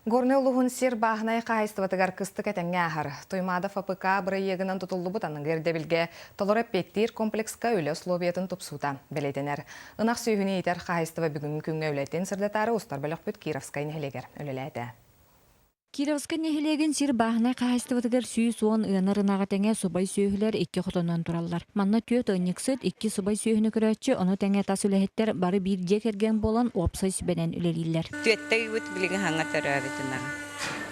Горнай улууһун сир бааһынай хаһаайыстыбатыгар кыстык этэҥҥэ ааһар. Туймаада ФПК бырайыагынан тутуллубут аныгы ирдэбилгэ толору эппиэттиир комплекска үлэ условиятын тупсуута бэлиэтэнэр. Ынах сүөһүнү иитэр хаһаайыстыба бүгүҥҥү күҥҥэ үлэтин сырдатаары устар бөлөхпүт Кировскай нэһилиэгэр үлэлээтэ. Кировскай нэһилиэгин сир бааһынай хаһаайыстыбатыгар 110 ыанар ынаҕы тэҥэ субай сүөһүлэр икки хотонунан тураллар. Манна түөрт ыанньыксыт, икки субай сүөһүнү көрөөччү, ону тэҥэ тас үлэһиттэр бары биир дьиэ кэргэн буолан уопсай сүбэнэн үлэлииллэр. Түөттэ үйбүт билигин хаҥа төрөөбүт ынаҕа.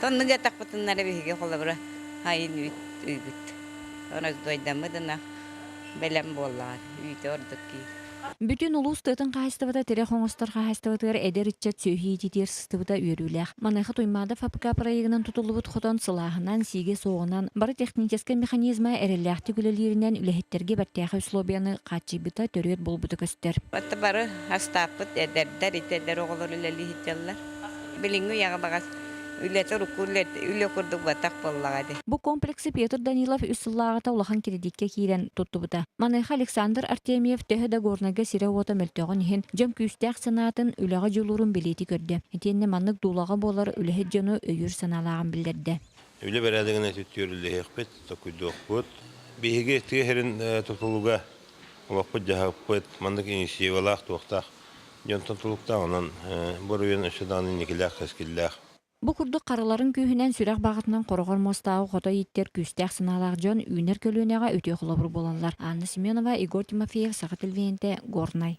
Оннук атахпытыннара биһиги холобура хайын үүт үйбүт. Раздойдаммыт ынах бэлэм буоллаҕар үүтэ ордук киир. Бүтүн улуус тыатын хаһаайыстыбата тирэх оҥостор хаһаайыстыбатыгар эдэр ыччат сүөһү иитиитигэр сыстыбыта үөрүүлээх. Маныаха Туймаада ФАПК проегынан тутуллубут хотон сылааһынан, сиигэ суоҕунан, бары техническэй механизма эрэллээхтик үлэлииринэн үлэһиттэргэ бэртээхэй условияны хааччыйбыта төрүөт буолбута көстөр. Батта бары астааппыт эдэрдэр, ити эдэр оҕолор үлэлии сылдьаллар. Билиҥҥи үйэҕэ баҕас үлэтэ урукку үлэ курдук баттах буоллаҕа дии. Бу комплексы Петр Данилов үс сыллааҕыта улахан кредиккэ киирэн туттубута. Маныаха Александр Артемьев төһө да Горнайга сирэ-уота мөлтөҕүн иһин, дьон күүстээх санаатын, үлэҕэ дьулуурун билиити көрдө. Итиэннэ маннык дуулаҕа буолар үлэһит дьону өйүүр санаалааҕын биллэрдэ. Үлэ бэрээдэгинэн түттүөрүллэһиэхпит, токуйдуохпут. Биһиги тыа сирин тутулуга олохпут-дьаһахпыт маннык инициативалаах, туохтаах дьонтон тутулуктаах, онон буруйун өссө даҕаны инникилээх, кэскиллээх. Бу курдук харыларын күүһүнэн сүрэх баҕатынан хороҕор муостааҕы хото ииттэр күүстээх санаалаах дьон үүнэр көлүөнэҕэ үтүө холобур буолаллар. Анна Семенова, Егор Тимофеев, Саха телевидениетэ, Горнай.